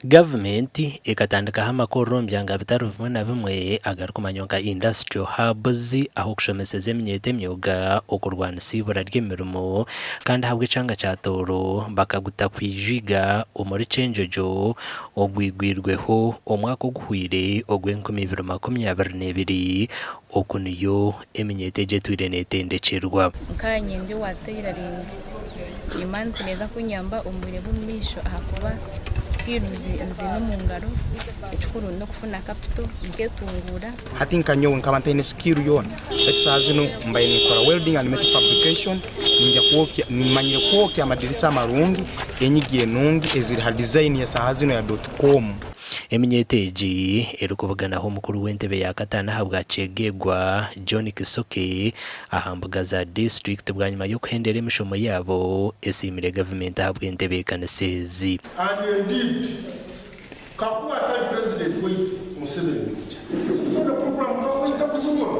Gavumenti ekatandikaho amakorero omu byanga bitari bimwe na bimwe agarikumanywa nka Industrial Hubs ah'okushomeseza eminyeeto emyoga, okurwanisa eibura ry'emirimo kandi ahabw'ekyanga kya Tooro bakaguta Kwijwiga omuri Kyenjojo ogwigwirweho omwaka oguhweire ogw'enkumi 2022. Oku niyo eminyeeto egi etwire neetendekyerwa. Nkaanye ndi owa tailoring. Humanity neeza kunyamba omu bwire bw'omu maisho ahakuba skills nziine omu ngaro, ekikuru n'okufuna capital nketunguura. Hati nka nyowe nkaba ntaine skill yoona baitu saaha zinu mbaire ninkora welding and metal fabrication, ningya kwokya, manyire kwokya amadirisa amarungi, enyigi enungi eziri ha design ya saaha zinu ya dot com. Eminyeeto egi erikubuganaho omukuru w'entebe ya kataano ahabwa Kyegegwa, John Kisoke aha mbuga za disiturikiti bwanyima y'okuhendera emishomo yaabo esiimire gavumenti ahabw'entebeekanisa ezi. And indeed kakuba atari president waitu Museveni titusobora kurukura muka waitu takusobora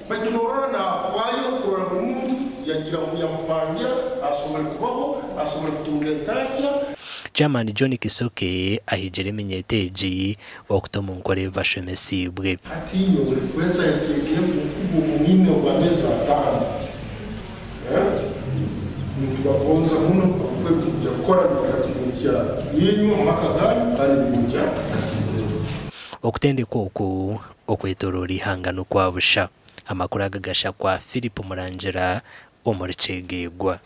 baitu norora nafwayo kurora buri muntu yagira ngu yamupangira asobole kubaho asobole kutunga entahya. Chairman John Kisoke ahigire eminyeeto egi okuta omu nkora ebi bashomesiibwe. Hati nyowe feeza yakyegere obukugu obu nyine obw'ameezi ataano. Nitubagonza muno ahabw'okuba ebi turukwija kukora nibiija kurungya inywe omu maka ganyu kandi nibiija Okutendekwa oku okwetoroora eihanga n'okwa busha. Amakuru aga gashakwa Philip Murangira omuri Kyegegwa.